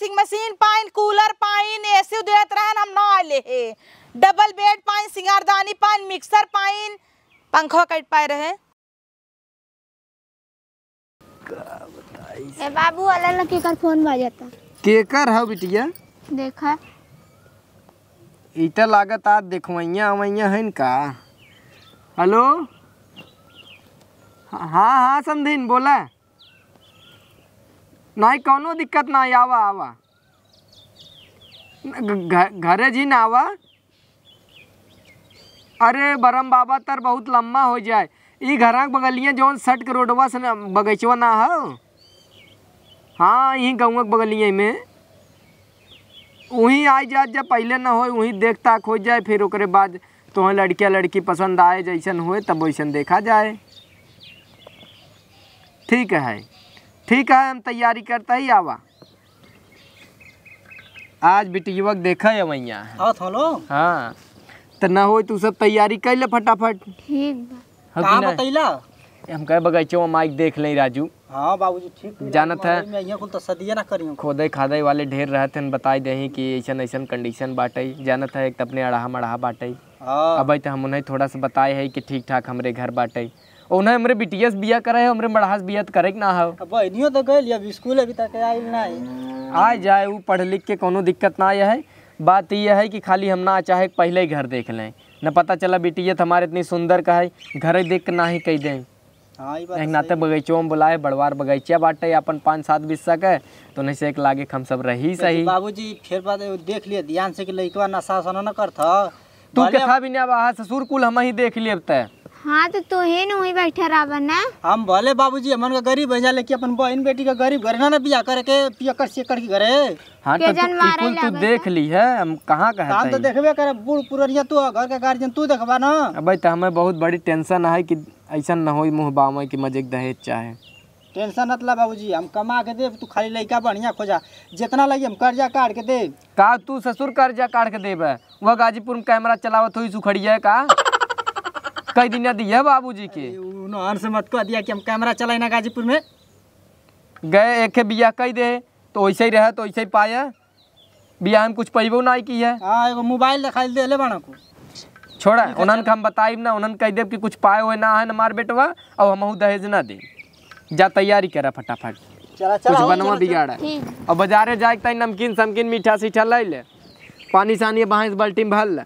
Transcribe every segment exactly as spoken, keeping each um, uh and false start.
washing machine पाइन, cooler पाइन, AC देत रहन, हम ना लेहे। Double bed पाइन, सिंगारदानी पाइन, mixer पाइन, पंखवा कट पाए रहे। ए बाबू, वाला न केकर फोन बाजता? केकर हौ बिटिया? देखा। ई त लागत आज देखवैया अवैया हइन का? हेलो? हाँ, हाँ, समधिन, बोला। नाहीं, कौनो दिक्कत नाहीं, आवा, आवा। घ-, घ-, घरे जी ना आवा। अरे बरम बाबा तर बहुत लम्बा होइ जाए। ई घरा के बगलिया जौन सट के रोडवा से न, बगीचवा ना हौ? हाँ, यहीं गौवा के बगलिया में। वहीं आइ जात, जब पहिले ना होइ, वहीं देख ताक होइ जाए, फिर ओकरे बाद तोहें लड़किया लड़की पसंद आए, जैसन होइ तब वैसन देखा जाए। ठीक है, ठीक है, हम तैयारी करते ही आवा। आज बिटियवा के देखा है वैया। आवत हलो? हाँ, त ना होइ तू सब तैयारी कर ले फटाफट। ठीक बा। हो कि कहाँ ना? बतैला? हम कहे बगैचवा माइक देख लें राजू। हाँ बाबूजी, ठीक मिला जानत है। मैं यहाँ कुल तो सदिया ना करियो। खोदे खादे वाले ढेर रहत हैं, बताई देही कि ऐसन ऐसन condition बाटै। जानत है, एक त अपने अड़हा मड़हा बाटै। हाँ। अबै त हम उन्हें थोड़ा सा बताए है कि ठीक ठाक हमरे घर बाटै। उन्हें हमरे बिटिया से बिया करे है, हमरे मड़हा से बिया त करे के ना हो। अब बहनियो तो गइल, अब स्कूल अभी तक आइल ना है। आ जाए, ऊ पढ़ लिख के कौनो दिक्कत ना है। बात यह है कि खाली हम ना चाहे पहले ही घर देख लें, न पता चला बिटिया त हमारे इतनी सुंदर का है, घर देख के ना ही कह दें। हाँ, ई बात एक नाते सही। बगीचो में बुलाए, बड़वार बगीचा बाटे अपन पाँच सात बिस्सा के, तो नहीं से एक लागे हम सब रही लेकिन सही। बाबूजी, फिर बात देख लिए ध्यान से कि लइकवा नशा वशा न करत ह। तू भले केथा भी ना बा, ससुर कुल हम ही देख लेब तै। हाँ, तो तू ही न वहीं बैठे रहबा ना। हम भले बाबूजी, हमन का गरीब है जा, लेकिन अपन बहन बेटी का गरीब घरे ना, ना बियाह करे के पियकर सियकर की घरे। हाँ, के तो तू जन मारे कुल तू लागत देख है। ली है, हम कहाँ कहत हम तो हई? देखबे करे, बूढ़ पुरनिया तू, घर का गार्जियन तू देखबा ना। अबे तो हमें बहुत बड़ी tension है कि ऐसा न होई मुँह बावे कि मजे के दहेज चाहे। Tension मत ला बाबूजी, हम कमा के देब, तू खाली लइका बढ़िया खोजा, जितना लगी हम कर्जा काढ़ के देब। का तू ससुर कर्जा काढ़ के देबे? वह गाजीपुर में camera चलावत होई सुखड़िया का? कई दिन दिया बाबूजी के। अरे, उ नहन से मत कह दिया कि हम camera चलाई ना गाजीपुर में। गए एके बियाह कई दे, तो वैसे ही रहे, तो वैसे ही पाए। बियाह में कुछ पइबो नाहीं की है। हाँ, एगो mobile देखाइल देले बाना को। छोड़ा, ठीक है, उन्हन चल। का हम बताइब ना, उन्हन कह देब कि कुछ पाए हुए ना है हमार बेटवा, और हमहू दहेज ना दे। जा तैयारी करा फटाफट। चला, चला, कुछ हो, बनवा चला, चला। बिगाड़ा। ठीक। और बाजारे जाए के ताई नमकीन समकीन मीठा सीठा ले ले, पानी सानी बाहें से बाल्टी में भर ले।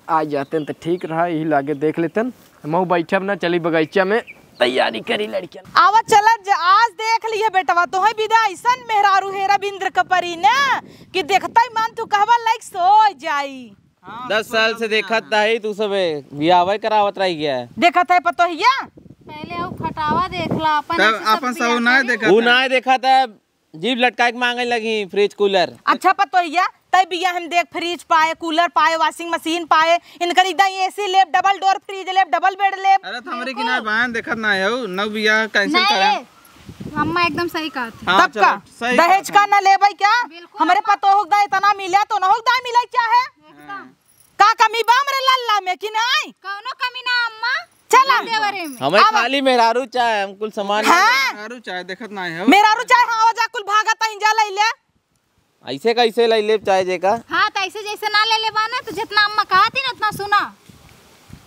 आ जाते हैं तो ठीक रहा, यही लागे देख लेते हैं। हमहू बैठब ना, चली बगीचा में तैयारी करी लड़कियन। आवा चला ज-, आज देख लिए बेटवा, तोहे बिदा ऐसन मेहरारू हेरा बिंद्र क परी ना कि देखता ही मन तू कहवा लाइक सो जाई। हाँ, दस साल से देखत ताही तू सबे बियाहवे करावत रही गया है। देखत है पतोहिया। पहले वो फटावा देख ला, अपन तब ऐसे अपन सब सब बियाह ना करी। देखत ऊ है। ना देखत है। जीभ लटकाए के मांगे लगी फ्रिज कूलर। अच्छा पतोहिया, तय बिया हम देख फ्रिज पाए, कूलर पाए, वॉशिंग मशीन पाए, इनकर एकदम एसी लेब, डबल डोर फ्रिज लेब, डबल बेड लेब। अरे तो हमरे की ना बहन देखत ना है, नौ बिया कैंसिल नहीं, करे। ये अम्मा एकदम सही कहत है। हाँ, तब चलो, का? सही दहेज कहत का है। ना लेबै क्या? बिल्कुल हमरे अम्मा। पतोह का इतना मिला तो ना हो, दाई मिला क्या है? एकदम। का कमी बा हमरे लल्ला में कि नहीं? कौनो कमी ना अम्मा। चला। देवरे में। हमें अब खाली मेहरारू चाहे, हम कुल सामान हाँ। मेहरारू चाहे, देखत ना है। मेहरारू चाहे, हाँ, जा कुल भागत ही जा ले ले। ऐसे कैसे ले ले चाहे जेका? हाँ, तो ऐसे जैसे ना ले ले बाना, तो जितना अम्मा कहती ना उतना सुना।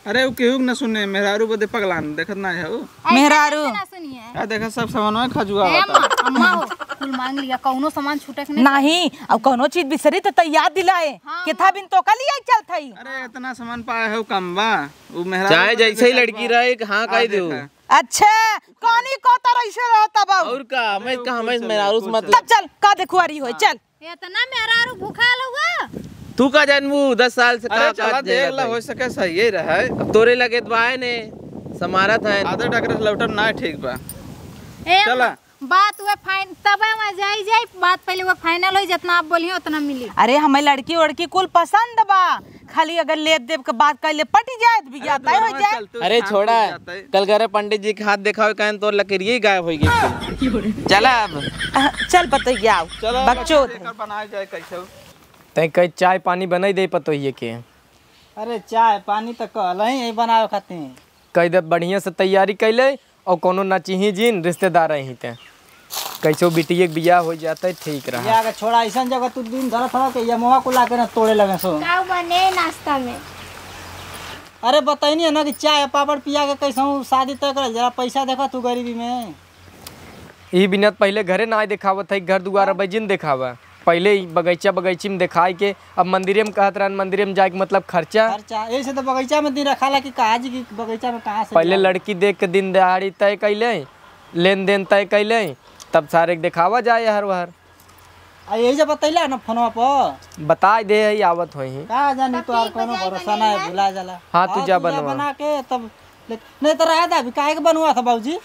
अरे वो केहू के ना सुने, मेहरारू बदे पगलान, देखत ना है वो। ऐसे मेहरारू। कैसे ना सुनिए? आ देखा सब सामान में खजुआ ए होता। अम्मा, अम्मा हो, कुल मांग लिया, कौनो सामान छूटे के नहीं। नहीं, अब कौनो चीज बिसरी तो तैयार दिलाए। हाँ, केथा हाँ। बिन तो का लिया चल थई। अरे इतना सामान पाए हो कम बा। उ मेहरारू चाहे के जैसे ही देखा लड़की बा। रहे कि हाँ आ कह दे। देखा। अच्छा, कहानी को तरह से रहता बाबू। और का, हमें अरे, का, हमें कुछ मेहरारू से चले, मतलब। तब चल, का देखुआरी होई, हाँ। चल। इतना मेहरारू भूखाल हुआ। तू का जानबू, दस साल से अरे का, का चला देख झेलत ला, है। हो सके सही रहे। अब तोरे लगे तो आए ने, समारत है। आधा डगरे से लौटब ना ठीक बा। ए, चला। बात हुए फाइन-, तब वहाँ जाई, जाई, बात पहले वो final होई, जितना आप बोलिए उतना मिली। अरे, हमें लड़की वड़की कुल पसंद बा, खाली अगर लेब देब के बात कर ले, पटी जाए, तो बियाह अरे, तय हो दुआरवा जाए। चल, तू अरे, शांत छोड़ा, हो जाता है। कल घरे पंडित जी के हाथ देखावे, कहें तोर लकड़िए गायब हो गई। चला अब। अह, चल पतोहिया, आओ। चलो, बकचोद। एकर बनाए जाए कैसे? तैं कहीं चाय पानी बनाई दे पतोहिए के। अरे, चाय पानी तो कहल ही यही बनावे खातिर। कह दे बढ़िया से तैयारी कैले, और कोनो नचिही जिन, रिश्तेदार अहीं ते। कैसो बिटिया के बियाह हो जाता है, ठीक रहा। या के छोड़ा, ऐसन जगह तू दिन धरत हवा के ये मोआ को लाके ना तोड़े लगे सो। का बने नाश्ता में? अरे, बताई नहीं है ना कि चाय पापड़ पिया के कैसे हूँ शादी तय कर, जरा पैसा देखा तू गरीबी में। ई बिनत पहिले घरे ना देखावत है, घर दुआर अब जिन देखावा। पहिले ई बगैचा, बगैची में देखाई के, अब मंदिरे में कहत रहन, मंदिरे में जाए के मतलब खर्चा। खर्चा, ऐसे तो बगैचा में दिन रखाला कि कहा जी कि बगैचा में कहाँ से पहिले लियावे? लड़की देख के दिन दिहाड़ी तय कैले, लेन देन तय कैले, तब सारे के देखावा जाए हर वहर। आ, यही जब बतैला ना फोनवा पर। बताई दे, यही आवत होई। का जानी, तब तोहार ठीक कोनो बजाय भरोसा बने ना है, हैं। भुला जाला। हाँ, तू हाँ, जा तू जा बनवा। बना के तब, लेकिन नहीं तो रहा था अभी, काहे के बनवा था बाबूजी?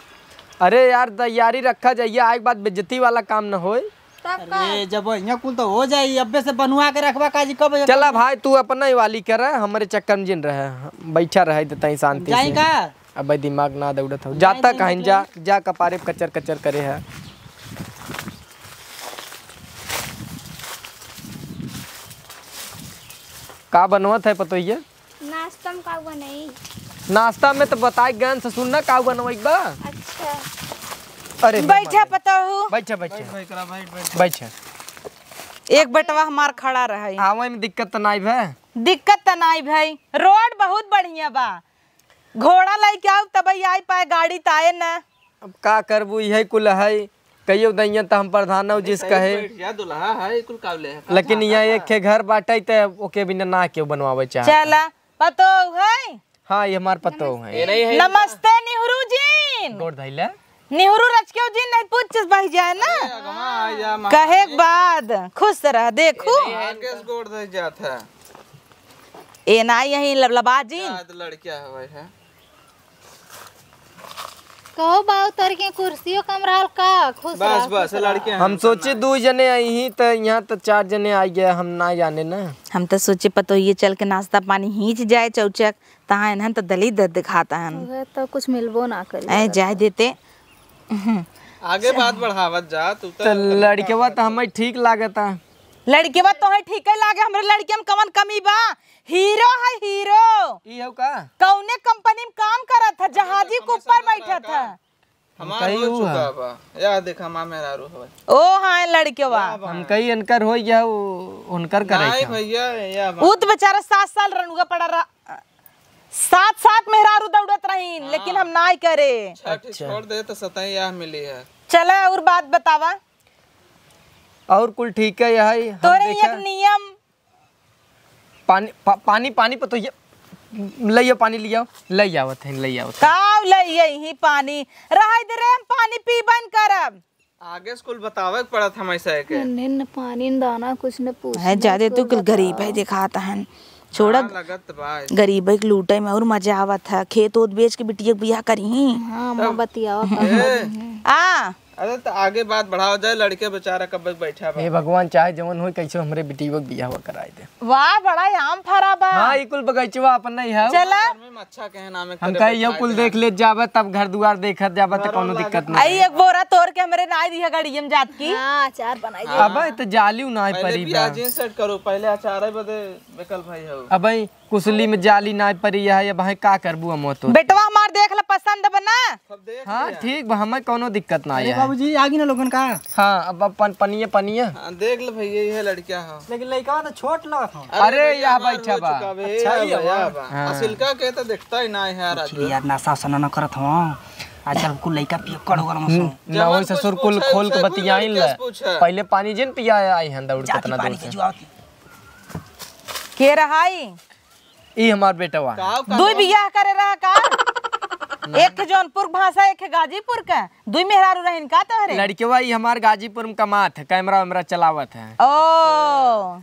अरे यार, तैयारी रखा जाइए, आए के बाद बेइज्जती वाला काम न होए। तब का? अरे, जब यहाँ कुल तो हो जाई, अब्बे से बनवा के रखबा का जी, कब चला भाई, तू अपना ही वाली कर, हमरे चक्कर में जिन रहे, बैठा रहे देता ही शांति जाई से। का? अबे दिमाग ना दौड़त हो। जाता कहीं जा, जा कपारे पे कचर कचर करे है। का बनवत है पतोहिया? नाश्ता में का बनाई? नाश्ता में तो बताए गन से सुन ना का बनवाई बा। अच्छा। अरे बैठा पतोहू। बैठा, बैठा। बैठ भाई, करा, बैठ, बैठ। बैठा। एक बेटवा हमार खड़ा रहे। आवे में दिक्कत तो नाई भे? दिक्कत तो नाई भाई, रोड बहुत बढ़िया बा। घोड़ा लइके आउ तबई आई पाए, गाड़ी त आए न। अब का करबू, इहे कुल है। कहियो दइया त हम प्रधान हो जिस कहे। बैठ जा, दुल्हा है, कुल काबले है। लेकिन यहाँ एक ठे घर बाटे त ओके बिना ना केहू बनवावे चाहत। चला, पतोह है? हाँ, ये हमार पतोह है। ये नहीं है। नमस्ते नेहरू जी। गोड़ धइले। नेहरू रचकेव जी नहीं पूछ बह जाए ना। अरे, अगवा आ जा, महाराज कहे जी। के बाद खुश रह, देखू। ये नहीं है। आगे से गोड़ धइ जात है। ए ना यही लबलबा जी। शायद लड़किया हवे है। कहो बाऊ, तोर के कुर्सियों कम रहल का? खुश बस, रह, बस, खुश रह। लड़के हम सोचे दू जने आई ही, त यहाँ त चार जने आ गए, हम ना जाने ना। हम त सोचे पतोहिए चल के नाश्ता पानी हींच जाए चौचक, तहाँ इन्हन त दली दर्द दिखाता हन। उहे त कुछ मिलबो ना करी। ऐ जाए देते। आगे बात बढ़ावत जा, तू त त लड़केवा त हमें ठीक लागता। लड़केवा तोहे ठीके लागे, हमरे लड़के में कवन कमी बा? हीरो है, हीरो। ई हो का? कौने कंपनी में काम करत है? जहाजी के ऊपर बैठत है। हमार कई हो ऊ चुका है। बा। या देख, हमार मेहरारू हवे। ओ हाँ, लड़केवा। या बा। हम कई इनकर हो गया, उ-, उनकर करे नाई का? भैया, या बा। ऊ त बेचारा सात साल रनुआ पड़ा रहा। सात, सात मेहरारू दौड़त रहीन, हाँ। लेकिन हम नाई करे। छठी अच्छा। छोड़ दे त सतई या मिली है। चला, और बात बतावा। और कुल ठीक है, यही हम तोरे देखा एक नियम। पानी, पा-, पानी, पानी पतोहिया, लइया पानी लियाओ, लइ आवत है, लइ आवत है। काव लइया ही पानी, रहाई दे रे, हम पानी पीबन करब। आगे से कुल बतावे के पड़त हम ऐसा है के। इन्हें न पानी न दाना कुछ न पूछ है, न जादे तू कुल कुल गरीब है, बताओ। दिखाता है। छोड़ा, हाँ, लगत बा। गरीब है, लूटे में और मजा आवत है। खेत ओत बेच के बिटिया के बियाह करी। हाँ, अम्मा तब बतियावा ए। का करी है। आ। अरे त आगे बात बढ़ावा जाए, लड़के बेचारा कब बैठा बा। हे भगवान, चाहे जवन होई, कैसे हमरे बिटिया के बियाह कराई दे। वाह, बड़ा आम फरा बा। हाँ, ई कुल बगैचवा अपन नहीं है। चला। घर में अच्छा कहे नामे हम करे कहे यो बैठा कुल है। देख ले जाबे, तब घर दुआर देखत जाबे, त घरो कोनो लागे दिक्कत नहीं। आई एक बोरा तोड़ के हमरे नाई दिया गड़ियम जात की। हाँ, अचार बनाई दे। अबे त जालियो ना पहले परी बा। प्याज सेट करो, पहले अचार बदे बेकल भाई हो। अबे कुसली में जाली ना परी है, अब भाई का करबू हम तो। बेटवा हमार देख ले, पसंद बना। सब देख हाँ, लिया। ठीक बा, हमें कोनो दिक्कत ना अरे है। बाबूजी, आगी ना लोगन का? हाँ, अब अपन पनिया, पनिया। हाँ, देख ले भैया, ये लड़किया है। लेकिन लइका तो छोट लगत हो। अरे, अरे भैया, यह हमार बैठा हो बा। चुका बे, अच्छा, ये ये बा, बा। ये बा। हाँ। असिलका के तो देखता ही ना है यार कुछ आदमी। यार, नशा वसा ना करत हो। आजकल कुल लइका पियक्कड़ हो गल मसो। हम्म, ना जवन होई कुछ ससुर कुल पूछे, खोल के पूछे, बतियाइन कुल ले। पूछे। पहले पानी जिन पिया आई हन दौड़ जाती कितना पानी दूर से। के जुआवती। के रहाई? ई हमार बेटवा। का, का दुई नाम? बियाह करे रहा का? एक जौनपुर भाषा, एक गाजीपुर का। दुई मेहरारू रहिन का तोहरे? लड़कवा ई हमार गाजीपुर में कमात है, कैमरा वैमरा चलावत है। ओ।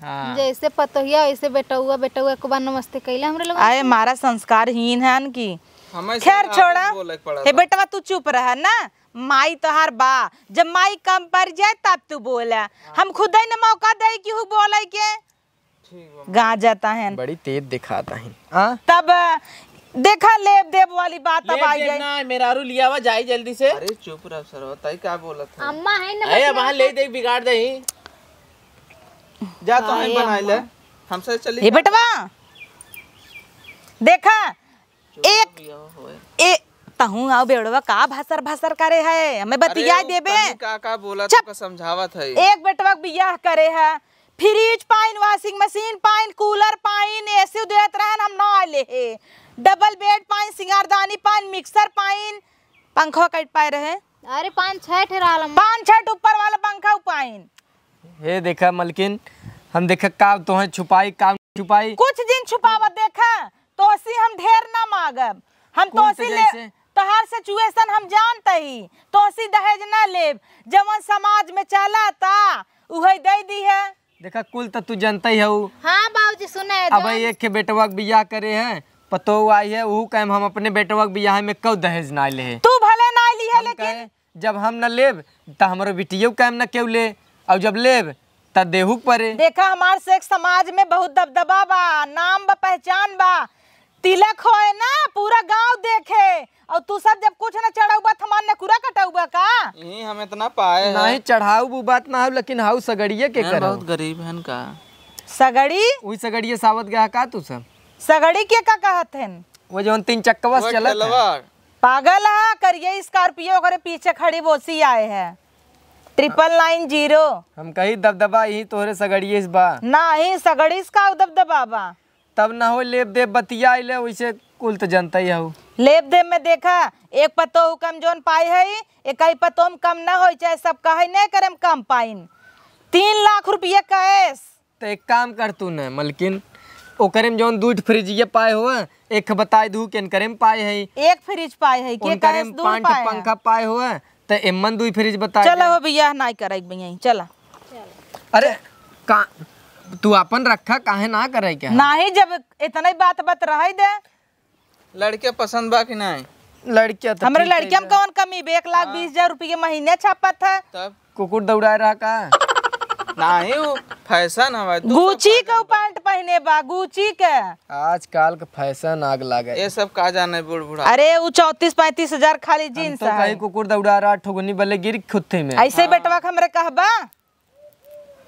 हाँ। जैसे पतोहिया, वैसे बेटौआ, बेटौआ एक बार नमस्ते कैले हमरे लोग। आए, मारा संस्कारहीन है अनकी। हमें से खैर आगे छोड़ा। बोले के पड़त हे बा। बेटवा, तू चुप रह ना। माई तोहार बा, जब माई कम पड़ जाए तब तू बोला। हम खुद ही न मौका दे केहू बोले के। ठीक बा। गाँजा ताहन। बड़ी तेज दिखाता है। आ? तब देखा लेब देब वाली बात अब लेब आई देब गई। ना, मेहरारू लियावा जाई जल्दी से। अरे चुप रह सरवा, ताई का बोलत है? अम्मा है ना अरे बतिया वहाँ ले के। देख बिगाड़ दे ही। जा तो हाँ, हम ये बनाई ले। अम्मा। हमसे चली ये जा। बेटवा, देखा, चुप एक, रह भैया, होए। ए, तहूँ आओ बेड़वा का भसर भसर करे है, हमें बतिया देबे। तनी का का बोला चुप। तो समझावत है। एक बेटवा के बियाह करे है, फ्रिज पाइन, वॉशिंग मशीन पाइन, कूलर पाइन, एसी देत रहन, हम ना आले है। डबल बेड पाइन, सिंगारदानी पाइन, मिक्सर पाइन, पंखवा कट पाए रहे। अरे पाँच छह ठे रहल हम। पाँच छह ठे ऊपर वाला पंखा पाइन। हे देखा मलकिन, हम देखा का तोहे छुपाई, का छुपाई। कुछ दिन छुपावा देखा, तोहसी हम ढेर ना मांगब। हम कुल तो तोहसी ले, जैसे तोहार सिचुएशन हम जानत ही, तोहसी दहेज ना लेब। जवन समाज में चलता, उहे दे दी है। देखा, कुल त तू जनते ही हऊ। हाँ बाबूजी, सुने अब जौन एक के बेटवा के बियाह करे है, पतोह आई है, उहू कहे हम अपने बेटवा के बियाह में कऊ दहेज ना ले है। तू भले ना ली है, हम लेकिन कहे, जब हम न लेब, त हमरो बिटियो कायम न केहू ले, और जब लेब, त देहू के परे। देखा, हमार से एक समाज में बहुत दबदबा बा, नाम बा, पहचान बा। तिलक होए ना, पूरा गांव देखे, और तू सब जब कुछ न चढ़ाऊ बा, त हमार नकुरा कटाऊ बा का? यही हम इतना पाए हैं। नहीं, चढ़ाऊ वो बात ना हो, लेकिन हाउ सगड़िए के हैं, करो। बहुत गरीब हन का? सगड़ी? वही सगड़िए सावत गया का तू सब? सगड़ी के का कहत हन? वो जौन तीन चक्कवा से वो चलत है। ठेलवा। पागल है, करिए स्कॉर्पियो ओकरे पीछे खड़ी बोसी आए है, ट्रिपल नाइन जीरो। हम कही दबदबा यही तोहरे सगड़िए से बा। नाही, सगड़ी से का दबदबा बा? तब ना हो, लेब देब बतिया आइले, वैसे कुल तो जनता ही हऊ। लेब देब में देखा, एक पतोह कम जौन पाई है, एक ही पतोह में कम ना होई, चाहे सब कहे नहीं करे हम कम पाइन। तीन लाख रुपये कैश। तो एक काम कर तू न मलकिन, ओकरे में जौन दू ठे फ्रिजिया पाए हो, एक बताए दू केनकरे में पाए है। एक फ्रिज पाए है, के उनकरे कहे में दू पाँच ठे पाए है। पंखा पाए हो, तो एमन दू फ्रिज बताए चलो दे। हो भैया, नाई करे भैया, चला। अरे का तू अपन रखा, काहे ना करे के है? नाही, जब इतना ही बात बात रहे दे। लड़के पसंद बा कि नहीं? लड़किया तो हमरे ठीक है लड़किया में बा। कौन कमी बे? एक लाख हाँ। बीस हजार रुपये महीने छापत है। तब? कुकुर दौड़ाए रहा का? नहीं, वो फैशन हवा, तू सब गुची का के वो पैंट पहने बा, गुची के। आजकल के फैशन आग लागे। ये सब का जाने बूढ़ बूढ़ा। अरे, वो चौंतीस पैंतीस हजार खाली हम जींस तो है। कहीं कुकुर दौड़ा रहा, ठुगनी बले गिर खुत्थे में। ऐसे हाँ। बेटवा के हमरे कहबा?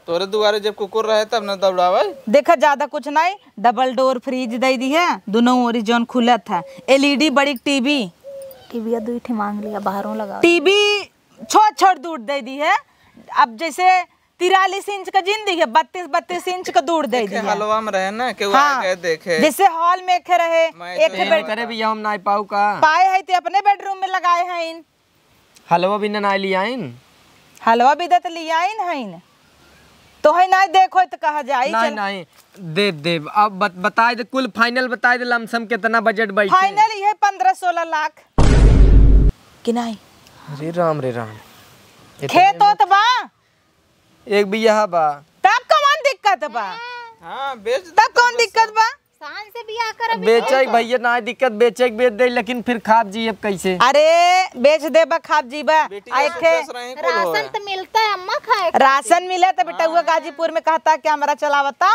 तोरे दुआरे जब कुकुर रहे तब न दौड़ावे। देखा, ज्यादा कुछ नहीं, डबल डोर फ्रिज दे दी है, दोनों ओरी जौन खुलत है, एलईडी बड़ी टीवी। टीवी दुई ठे मांग लिया, बाहरों लगा। टीवी छोट छोट दूर दे दी है। अब जैसे तिरालीस इंच का जिन दी है, बत्तीस बत्तीस इंच का दूर दे दी है। हलवा में रहे ना, केहू हाँ। आए गए देखे। जैसे हॉल में एक रहे, मैं एक तो बेड करे भी हम ना पाऊ का। पाए है ते अपने बेडरूम में लगाए हैं। हलवा बिदा ना लियाइन? हलवा बिदा त लियाइन हइन। तोहे नाई देखो त कहा जाई, नहीं, चल। नहीं, दे देब। अब बत-, बताए दे, कुल फाइनल बताए दे, लमसम कितना बजट बैठे? फाइनल ये पन्द्रह सोलह लाख। कि नहीं? अरे राम रे राम। इतने खेत में ओत बा? एक बिगहा बा। तब कौन दिक्कत बा? हाँ, बेच दे तब कौन दिक्कत बा? शान से बियाह करब। बेचे के भैया ना दिक्कत, बेचे के बेच दे, लेकिन फिर खाब जी अब कैसे? अरे बेच देबा, खाब जीबा। बेटी आ, एक ठे राशन तो मिलता है अम्मा खाए खातिर। राशन मिले तो बेटउआ हाँ। गाजीपुर में कहता कि हमरा चलावता।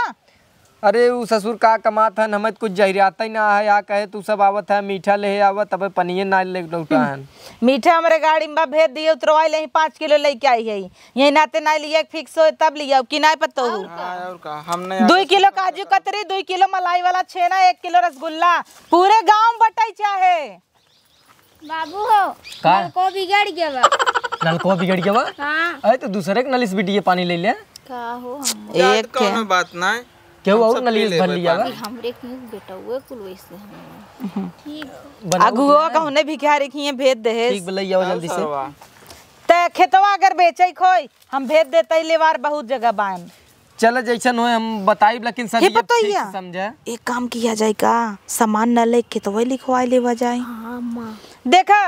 अरे उ ससुर का कमात हन, हमें तो कुछ जहिराता ही ना है। आ कहे तू सब आवत है, मीठा ले आवा, तबे पनिये ना ले लौटा हन। मीठा हमरे गाड़ी में बा, भेज दिए, उतरवाई ले, पाँच किलो लेके आई है। यही नाते ना लिया, फिक्स होए तब लिया, कि ना पतो हो? और का? हाँ, और का? हम नहीं दुई किलो काजू कतरी, दुई किलो मलाई वाला छेना, एक किलो रसगुल्ला, पूरे गांव में बटाई चाहे। बाबू हो, का? नलको बिगड़ गया बा। नलको बिगड़ गया बा? हाँ। अरे तो दूसरे के नलिस बिटिया पानी ले ले। का हो हम? एक कौनो बात ना है। केहू हम और सब नलिस पी भर लेबे लिया बा? पानी। हमरे के बेटा हुए कुल वैसे हम। ठीक। बनाओ अगुआ क्या? कहूने भिखारी खिए भेज दे है। ठीक बोले, आओ जल्दी से। सरवा। ते खेतवा अगर बेचे खोई, हम भेज देते ही लेवार बहुत जगह बान। चल, जैसन होए हम बताइब, लेकिन सर, हे ये पतोहिया, ठीक से समझे। एक काम किया जाए का, सामान न ले, खेतवे लिखवाए लेवा जाए। हाँ, माँ। देखा,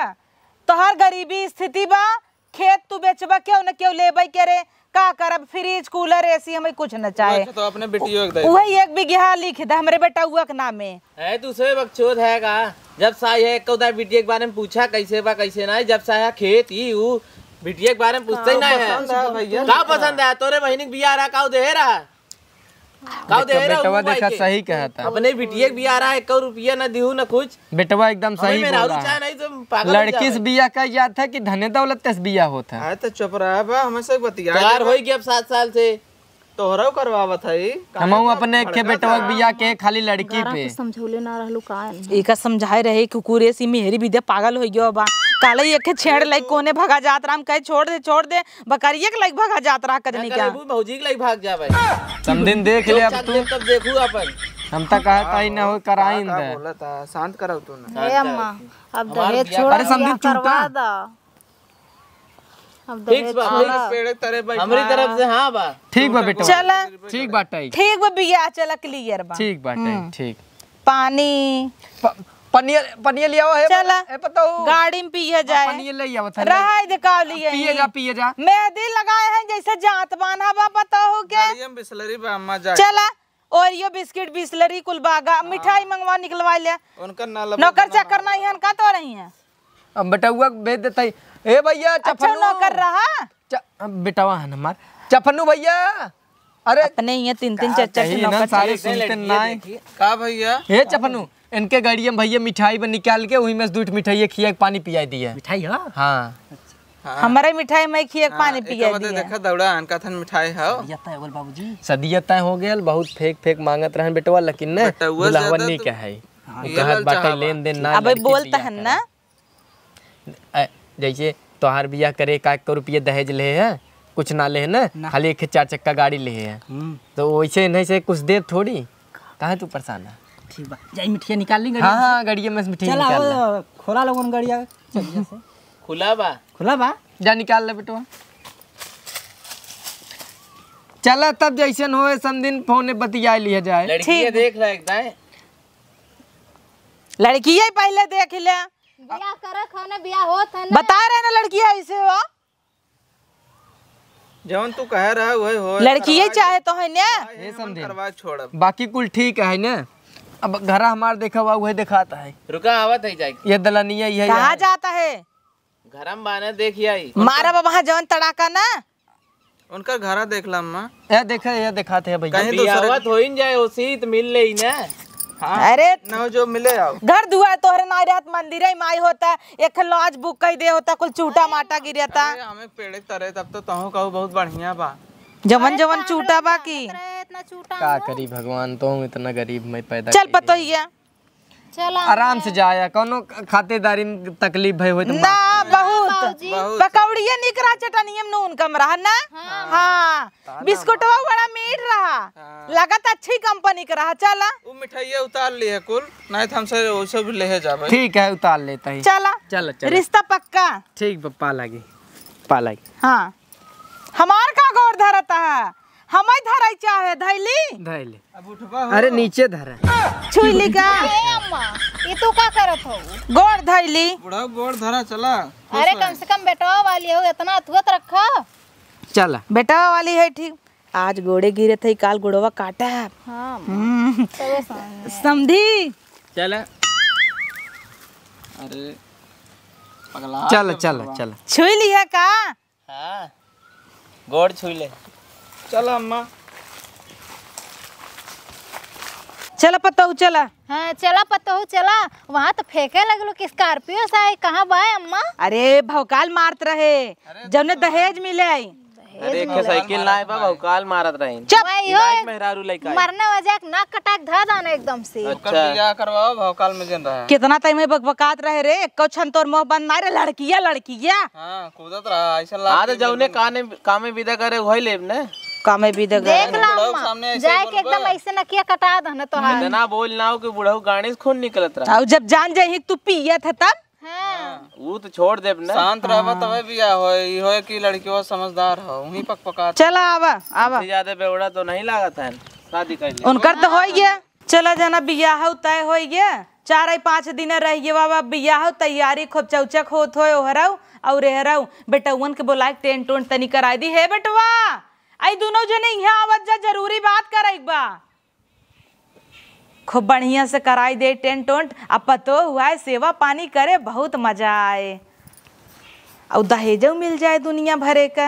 तोहार गरीबी स्थिति बा, खेत तू बेचबा, केहू न केहू लेबे करे, का करब, फ्रिज, कूलर, एसी हमें कुछ न चाहे। अच्छा, तो अपने बेटियों के दे दे। वही एक बिगहा लिख दे हमरे बेटउआ के नामे। है दूसरे बकचोद है का? जब साई है, एक उधर बिटिया के बारे में पूछा, कैसे बा, कैसे ना, जब साई है खेत ही ऊ, बिटिया के बारे में पूछते ही ना है। पसंद है भैया। का पसंद है? तोरे बहिनी के बियाह रहा, काऊ देहे रहा? काऊ देहे रहा? बेटवा देखा, सही कहता। अपने बिटिया के बियाह रहा, एक रुपया ना दिहू ना कुछ। बेटवा एकदम सही बोला है। लड़की से बियाह का जात है कि धने दौलत से बियाह होता है? अरे तो चुप रहा बा, हमें से बतिया तोहार होई गया अब सात साल से। तोहरा करवावत है। हमहू अपने एक ठे बेटवा के बियाह के खाली लड़की पे। समझौले ना रहलू का? एका समझाए रहे कुकुरे सी मेहरी विद्या पागल हो गयो बा। काले एक ठे छेड़ लाई कोने भगा जात रहा, हम कहे छोड़ दे, छोड़ दे, बकरिए के लाइक भगा जात रहा कजनी का। भौजी के लाइक भाग जावे। समदिन देख ले अब तू। तब देखू अपन। हम त कहत ही ना हो कराइन दे। बोलत है, शांत कराओ तू ना। हे अम्मा, अब दहेज छोड़, अरे समदिन चुप करवा दा। अब दहेज छोड़ा। पेड़े तरे बैठा। हमरी तरफ से हाँ बा। ठीक बा बेटा। चला। ठीक बाटे। ठीक बा बिया, चला क्लियर बा। ठीक बाटे, हम्म। ठीक। पानी। प-, पनिया, पनिया ले आवा है। चला। ए, पतोहू। गाड़ी में पिए जाए। पनिया ले आवा था। रहा है दे का लिए पिए जा, पिए जा। मेहंदी लगाए हैं जैसे जात बान्हा बा पतोहू के। गाड़िया में बिसलरी बा, अम्मा जा। चला। ओरियो बिस्किट, बिसलरी कुल बागा, मिठाई मंगवा निकलवा ले। उनका ना लबो नौकर ना चाकर मंगवा। नहीं हन का तो रही हैं। अब बेटउआ भेज देता ही। ए भैया, अच्छा, चफनू। नौकर रहा? च-, अब बेटवा है ना हमार। चफनू भैया, अरे। अपने ये तीन तीन का चार चार कही ना, नौकर सारे चाकर। सुनते ना है। का भैया? ए चफनू, इनके गाड़िया में भैया मिठाई बन निकाल के वही में से दूठ मिठाई खिया के पानी पिया दिया। मिठाई हो? हाँ। हाँ। हमारे मिठाई में खिया के हाँ, पानी एक पिया बात दिया। देखा दौड़ा अनका थन मिठाई हो। सदिया तय हो गल बाबूजी। सदिया तय हो गल, बहुत फेंक फेंक मांगत रहन बेटवा, लेकिन ने बेटवा दुल्हवा ज्यादा नहीं तो कहे। हाँ। वो ये कहत लाल बाटे चाहवा। लेन देन ना, अबे लड़की बोलता बियाह है ना। करा। ए, जैसे तोहार बियाह करे का एक रुपये दहेज ले है, कुछ ना ले है ना, ना। खाली एक चार चक्का गाड़ी ले है। हम्म। तो वैसे नहीं से कुछ देब थोड़ी, काहे तू परेशान है? ठीक बा, जाई मिठिया निकाल ली गड़िया हाँ, में से। हाँ, गड़िया में से मिठिया चला, निकाल वो ला। खोला लोगन गड़िया चलिया से। खुला बा। खुला बा? जा निकाल ले बेटवा। चला तब जैसन होए समदिन फोन बतिया लिया जाए। लड़किया ठीक। देख रहा है एक दाएं। लड़किया पहले देख ले। बियाह करे खाने बियाह होत है ना। बता रहे ना लड़किया ऐसे हो। जवन तू कहे रहा वही होए। लड़किए चाहे तो है ना। ए समदिन। करवा छोड़ब। बाकी कुल ठीक है ना। अब घरा हमार देखा हुआ वही दिखाता है। रुका आवत है जाए। ये दलनिया ये कहाँ जाता है? घरम बाने देखिया ही। मारा बाबा जवन तड़ाका ना। उनकर घरा देख ला अम्मा। ए देखे, ये दिखाते हैं भैया। कहीं दूसरे बियाहत होइन जाए, ओसी त मिल लेई ना। हाँ, अरे। न जो मिले आओ। घर दुआर तोहरे ना रहत, मंदिर है माई होता, एक लॉज बुक कर दे होता, कुल चूटा माटा गिरता। अरे, हमें पेड़े तरे, तब तो तहूँ कहू बहुत बढ़िया बा। जवन अरे, जवन तो चूटा बा की। इतना चूटा का हो। करी भगवान, तो इतना गरीब मैं पैदा चल कइले। पतोहिया। चला आराम से जाया, कौनो खातिरदारी में तकलीफ भई होई तो ना, माफ कर। बहुत। बाबूजी। बहुत। पकौड़िया निक रहा, चटनिया में नून कम रहा ना। हाँ। हाँ। ताना बिस्कुटवा मार। बड़ा मीठ रहा। हाँ। लागत अच्छी कंपनी के रहा। चला। उ मिठाइया उतार ली है कुल, नहीं तो हमसे वैसे भी ले जाबे। ठीक है, उतार लेता ही। चला। चला, चला। रिश्ता पक्का। ठीक बा, पा लागी, पा लागी। हाँ। हमार का गोड़ धरत है? हमई धरई चाहे, धैली? धैली। अब उठबा हो। अरे नीचे धरा। छुई ली का? ए अम्मा, ये तू का करत हो? गोड़ धैली। बुढ़ऊ गोड़ धरा चला। अरे कम से कम बेटवा वाली हो, इतना अथुअत रखा। चला। बेटवा वाली है ठीक। आज गोड़े गिरे थे, काल गोड़वा काटा। हाँ, हम्म। तबे समझ में। समधी। चला। अरे पगला चला, के चला, बुढ़वा। चला। छुई ली है का? हाँ, गोड़ छुई ले। चला अम्मा। चला पतोहू, चला। हाँ, चला पतोहू, चला। वहाँ तो फेंके लगलो कि स्कॉर्पियो से आई, कहाँ बा अम्मा? अरे, भौकाल मारत रहे, अरे, जौने दहेज मिले आई। अरे, एक साइकिल ना आए बा, भौकाल मारत रही। चुप। वही हो, इलाज मेहरारू लइका आई। मरने वजह के नाक कटाक धा दाना एकदम से। अच्छा। ओकर बियाह करवाओ, भौकाल में जन रहा। कितना तई में बकबकात रहे रे, एको क्षण तोर मुंह बंद ना रे, लड़किया, लड़किया। हाँ, कूदत रहा, ऐसा लाग हाँ, तो के जौने बिल्कुल। काने, कामे विदा करे, वही लेब ने। कामे विदा करे। देख ला बुढ़ऊ अम्मा, सामने ऐसे जाए के बोलबा। एकदम ऐसे नकिया कटा दहन तोहार। इतना बोल ना हो कि बुढ़ऊ गाड़ी से खून निकलत रहा। और जब जान जाही कि तू पियत है तब? हाँ। ऊ तो छोड़ देब ना। शांत रहबा हाँ। तबे बियाह होए, ई होए कि लड़कियों समझदार हो, वहीं पकपका। चला आवा, आवा। हमसे ज्यादा बेवड़ा तो नहीं लागत है, शादी कर ले। उनकर तो होई गया। चला जाना, बियाह तय होई गया, चार आई पाँच दिन रह गए बाबा, बियाह तैयारी खूब चौचक होत होए, ओहरऊ और एहरऊ। बेटउवन के बोलाए के टेंट ओंट तनी कराई दी। हे बेटवा, आई दोनों जने यहाँ आवत जा, जरूरी बात करे के बा। खूब बढ़िया से कराई दे टेंट ओंट, आ पतोह हुआ है, सेवा पानी करे, बहुत मजा आए। और दहेजऊ मिल जाए दुनिया भरे का।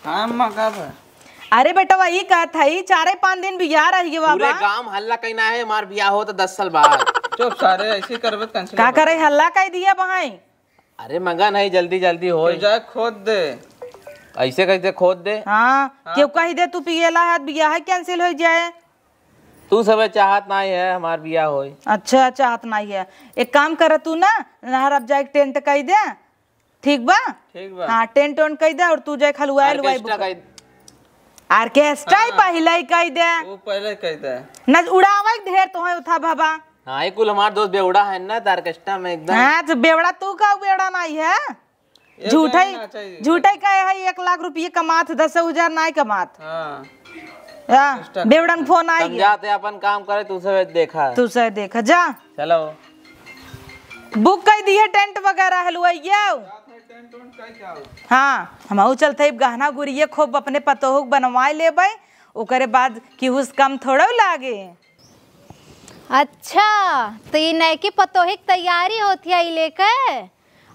हाँ अम्मा, का बा? अरे बेटवा, ई कहत हई, चारे पाँच दिन बियाह रह गए पूरे बाबा। गांव हल्ला कइना है, हमार बियाह होत दस साल बाद। चुप सारे, ऐसे करबे त cancel का हो। करे हल्ला कह दिया बहाई। अरे मगन है, जल्दी जल्दी होई। तो जाए खोद दे। ऐसे कैसे खोद दे? हाँ, हाँ। केहू कहि दे तू पियला है, बियाह cancel होइ जाए। तू सबे चाहत नाई है हमार बियाह होई। अच्छा, चाहत नाई है। एक काम कर तू ना, नहर अब जाए टेंट कइ दे, ठीक बा? ठीक बा। हाँ, टेंट वेंट कइ दे और तू जाए हलवाई हलवाई orchestra book। कइ दे। Orchestra ही हाँ। पहिले ही कइ दे। वो पहिले कइ दे। न उड़ावे ढेर तो है उठा बाबा। हाँ, ये कुल हमार दोस्त बेवड़ा है ना, तो orchestra में एकदम। हाँ, तो बेवड़ा तू का बेवड़ा नाई है? एक झूठई, गाना चाहिए। झूठई कहे है एक लाख रुपये कमात, दस हजार नाई कमात। हाँ। या, orchestra। बेवड़न फोन आई है। समझाते अपन काम करे, तू से देखा। तू से देखा, जा। चलो। Book कइ दिहे टेंट वगैरह हलवाइया। हाँ, हमहू चलते अब गहना गुरिये खूब अपने पतोहू के बनवाए लेबै, ओकरे बाद केहू से कम थोड़ो लागे। अच्छा, तो ये नयकी पतोही के तैयारी होत है, ई लेके?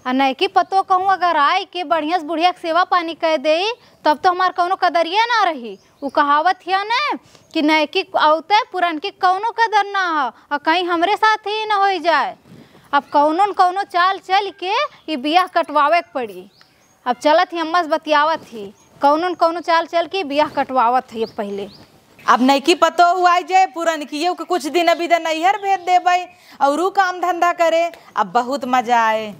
आ नयकी पतोह कहूँ अगर आए के बढ़िया से बुढ़िया के सेवा पानी कइ देई, तब तो हमार कौनो कदरिया ना रही। उ कहावत हिया न कि नयकी औते पुरनकी कौनो कदर ना हो, आ कहीं हमरे साथ ही न होइ जाए। अब कौनो न कौनो चाल चल के ई बियाह कटवावे के पड़ी। अब चलत ही अम्मा से बतियावत ही, कौनो न कौनो चाल चल के बियाह कटवावत ही। अब पहिले अब नयकी पतोह आई जे पुरनकियो के कुछ दिन अभी दे नैहर भेज देबै और ऊ काम धंधा करे, अब बहुत मजा आए।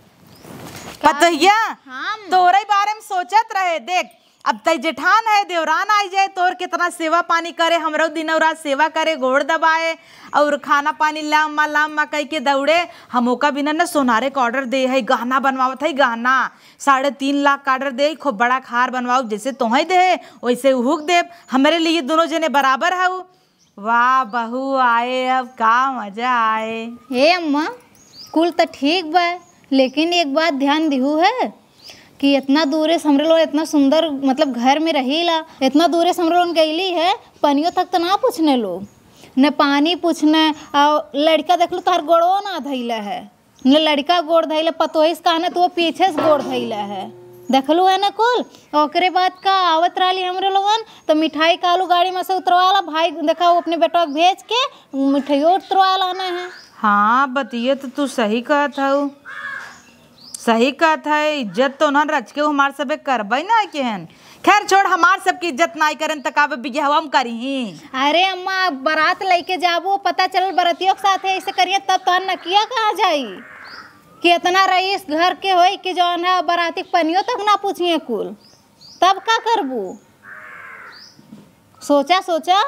पतोहिया, हाँ। तोहरे बारे में सोचत रहे, देख अब तई जेठान है, देवरान आई जाए, तोर कितना सेवा पानी करे, हमरो दिनों रात सेवा करे, गोड़ दबाए और खाना पानी ला अम्मा, ला अम्मा कह के दौड़े। हम ओका बिना न सोनारे के order दे है, गहना बनवावत है, गहना साढ़े तीन लाख का order दे, खूब बड़ा हार बनवाओ, जैसे तोहे दे वैसे उहुक देब, हमरे लिए दोनों जने बराबर हऊ। वाह बहू आए, अब का मजा आए। हे अम्मा, कुल त ठीक बा, लेकिन एक बात ध्यान दिहू है कि इतना दूरे से हमरे लोग इतना सुंदर मतलब घर में रहीला, इतना दूरे से हमरे लोग गईली है, पनियो तक तो ना पूछने लोग, न पानी पूछने। और लड़का देख लो तोहर गोड़ो ना धैले है, न लड़का गोड़ धैले, पतोहिस कहने तो वो पीछे से गोड़ धैले है। देखलू है ना कुल। ओकरे बाद का आवत रहली हमरे लोगन तो मिठाई कालू गाड़ी में से उतरवाला, भाई देखा वो अपने बेटवा के भेज के मिठाइयो उतरवा लाना है। हाँ बतिये तो तू सही कहत हऊ, सही कहत है। इज्जत तो उन्हन रच के हमार सबे करबे ना केहन। खैर छोड़, हमार सबकी इज्जत नाई करन त का अब बियाहवा में करिही? अरे अम्मा, अब बारात लइके जाबू, पता चलल बरतियों के साथ है, ऐसे करिए तब तोहार नकिया कहाँ जाई कि इतना रईस घर के होई कि जौन है बाराती के पनियो तक ना पूछिए कुल, तब का करबू? सोचा सोचा।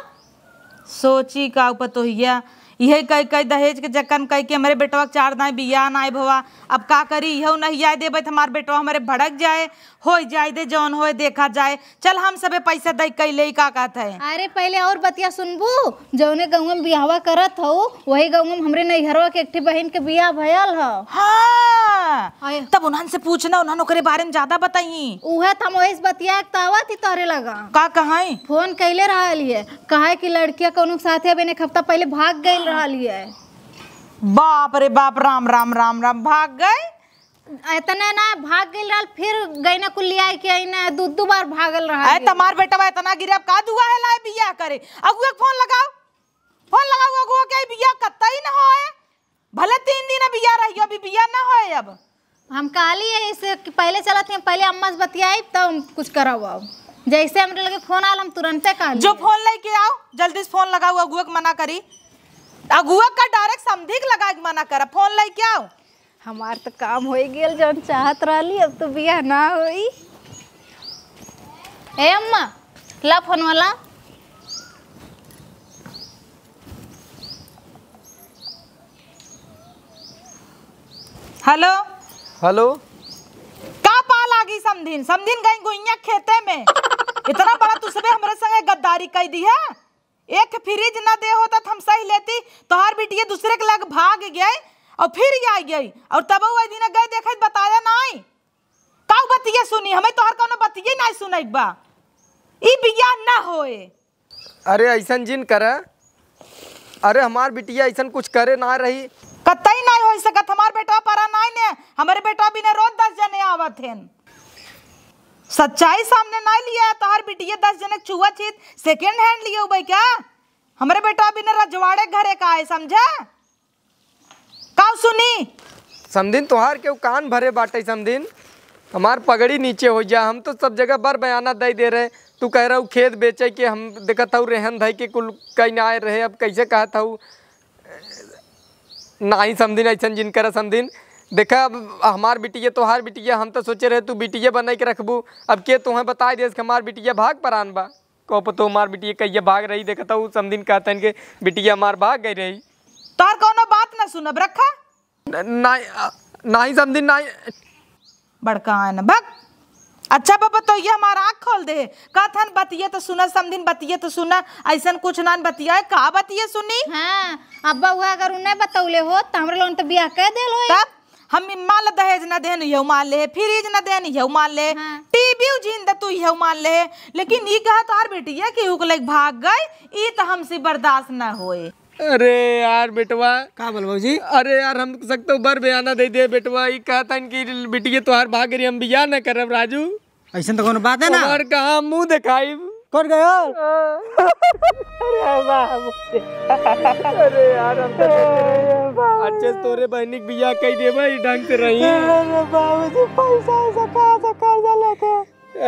सोची का पतोहिया, इहे कह कह दहेज के चक्कर में कह के हमरे बेटवा के चार दाई बियाह नाई भवा। अब का करी, इहो नहीं आए देबे त हमार बेटवा हमरे भड़क जाए। होई जाए दे, जौन होए देखा जाए। चल हम सबे पैसा दे कैले, का कहत है? अरे पहले और बतिया सुनबू, जौने गाँव में बियाहवा करत हऊ वही गाँव में हमरे नैहरवा के एक ठे बहिन के बियाह भयल ह। हाँ, आए। तब उन्हन से पूछना, उन्हन ओकरे बारे में ज्यादा बताई। उहे त हम वही से बतिया के तावत ही तोहरे लगा। का कहाई? फोन कैले रहल है, कहे कि लड़किया कौनो के साथे अब एक हफ्ता पहले भाग गई रहल है। बाप रे बाप, राम राम राम राम, भाग गई? इतने ना, भाग गइल रहल, फिर गइना कुल लियाए के आइना, दू दू बार भागल रहल। अरे तमार बेटवा इतना गिरे, अब का दुआ है लाए बियाह करे? अगुआ के फोन लगाओ, फोन लगाओ अगुआ के, बियाह कतई न होए, भले तीन दिन बियाह रहियो, अभी बियाह न होए। अब हम कहली है इसे कि पहले चलत हैं, पहले अम्मा से बतियाई तब हम कुछ करवाओ। जैसे हमरे लगे फोन आल हम तुरंते कहली जो है। फोन लेके आओ, जल्दी से फोन लगाओ, अगुआ के मना करी, अगुआ का direct समधी के लगा के मना कर, फोन लेके आओ। हमार त काम होइ गेल, जौन चाहत रहली, अब तो बियाह ना होई। ए अम्मा, ला फोन वाला। हेलो। हेलो। का पा लागी समधिन? समधिन गई गुइया खेते में। इतना बड़ा तू सबे हमरे संगे गद्दारी कई दी है। एक फ्रिज न दे होता त हम सही लेती, तोहार बिटिया दूसरे के लग भाग गई और फिर आ गई, और तब वही दिन गए देखे बताया नाई। काऊ बतिया सुनी, हमें तोहार कौनो बतिये नाई सुनाई बा। ई बियाह ना होए। अरे ऐसन जिन करे, अरे हमार बिटिया ऐसन कुछ करे ना रही। कतई नाई हो सकत, हमार बेटवा परा नाई ने, हमारे बेटवा बिना रोज दस जने आवत हैं। सच्चाई सामने नाई लिया, तोहार बिटिया दस जने छुआ छीत second hand लिए उबई क्या? हमरे बेटवा बिना रजवाड़े घरे का आए, समझे? काऊ सुनी? समधिन, तोहार केहू कान भरे बाटे, समधिन। हमार पगड़ी नीचे होइ जा, हम तो सब जगह बर बयाना दइ दे रहे। तू कह रहू खेत बेचे के, हम देखत हऊ रेहन धइ के कुल कहीं ना आए रहे, अब कैसे कहत हऊ? नाही समधिन, ऐसन जिन करा समधिन। देखा, अब हमार बिटिया, तोहार बिटिया, हम तो सोचे रहे तू बिटिया बनाई के रखबू। अब के तोहें बताइ देस कि हमार बिटिया भाग परान बा? को पतो हमार बिटिया कहिया भाग रही, देखत हऊ समधिन कहतन के बिटिया हमार भाग गई रही। तोहर कौनो बात ना सुनब, रखा। न-, नाही, अ, नाही समधिन, नाही। बड़का है ना, भग। अच्छा बाबा, तो ये हमार आँख खोल दे। कहत हन बतिये तो सुना समधिन, बतिये तो सुना। ऐसन कुछ ना बतिया है, का बतिये सुनी? हाँ, अब्बा हुआ अगर उन्हें बतौले हो, तो हमरे लोगन तो बियाह कर देल होई। तब हम माल दहेज न देन, यहू मान ले, फ्रिज न देन, यहू मान ले, हाँ। टीवी उझिन द तू, यहू मान ले। लेकिन ई कहा तोहार बिटिया केहू के लइके भाग गई, ई तो हमसे बर्दाश्त न होए। अरे यार बेटवा। का बोल बाबूजी? अरे यार, हम सकते बर बयाना दे दे बेटवा, ई कहतन कि बिटिया तोहार भाग गई, हम बियाह न करब राजू। ऐसन तो कोनो बात है ना। हमार कहाँ मुँह देखाई? कौन गयो? अरे बाबू। अरे यार, हम तो अरे बाबू। अच्छे से तोरे बहनी के बियाह कई देबे, ढंग से रही। अरे बाबूजी, पैसा ऐसा कहाँ से कर्जा लेके?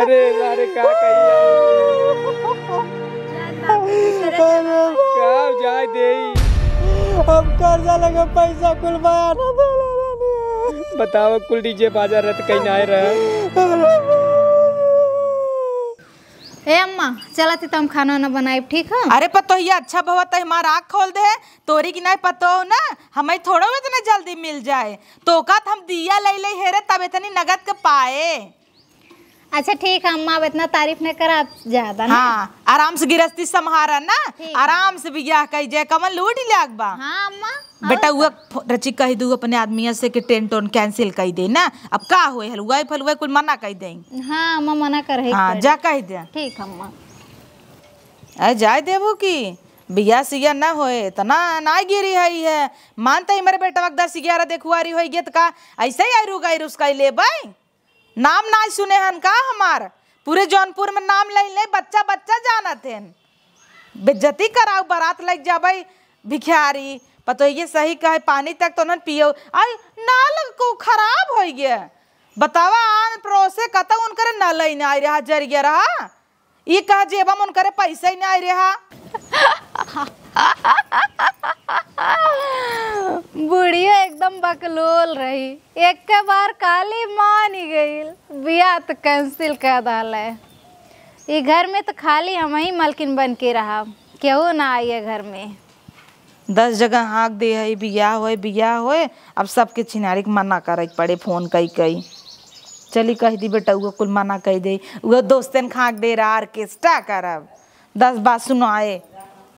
अरे, अरे, का कही? अरे बाबू। का जाए देई? हम कर्जा लेके पैसा कुल बयाना देले रहनी। बताओ, कुल डीजे बाजा रहे त कहीं ना आए रहे। अरे बाबू। ए अम्मा, चला थी तो हम खाना वाना बनाइब, ठीक है? अरे पतोहिया, अच्छा भवा त हमार आँख खोल दे। तोरी की नहीं पतो ना, हमें थोड़ो इतने जल्दी मिल जाए। तो का हम दिया ले ले हेरे तब इतनी नगद के पाए। अच्छा ठीक है अम्मा, अब इतना तारीफ नहीं करा, ज्यादा ना। हाँ, आराम से गिरस्ती संभारा ना, ठीक है। आराम से बियाह कई जाए, कमल लूट लाग बा। हाँ अम्मा, और बेटा, का? उहे फो-, रची कही दू अपने आदमिया से कि टेंट ओन कैंसिल कई दे ना। अब का होए, हलवाई फलवाई कुल मना कई दे। हाँ अम्मा, मना कर है हाँ, पड़ी। जा कह दे। ठीक अम्मा। अरे जाए देबू की बियाह सिया ना होए, इतना ना गिरी है, है। मानते ही मेरे बेटवा के दस ग्यारह देखुआरी होई गे त का ऐसे ही आइरू गाइरू उसका ही लेबै? नाम ना सुने हन का हमार? पूरे जौनपुर में नाम ले ले, बच्चा बच्चा जानत हन। बेइज्जती कराऊ, बारात लग जाबै भिखारी। पतोहिए सही कहे, पानी तक तो नन पियो। आई नल को खराब होइ गया। बतावा, आन पड़ोसे कतौ उनकरे नल ही ना आई रहा, जर गया रहा। ई कहा जेबा में उनकरे पैसा ही ना आई रहा। बुढ़िया एकदम बकलोल रही, एक बार काली मान ही गईल, बियाह तो कैंसिल कर डाले। ई घर में तो खाली हम ही मलकिन बन के रहा, केहू ना आई है घर में। दस जगह हाँक दे है, बियाह होए, बियाह होए, अब सबके छिनारी के मना करे के पड़े फोन कई कई। चली कह दी बेटा, उहो कुल मना कई दे, उहो दोस्तन के हाँक दे रहा, ऑर्केस्ट्रा करब, दस बात सुनाए।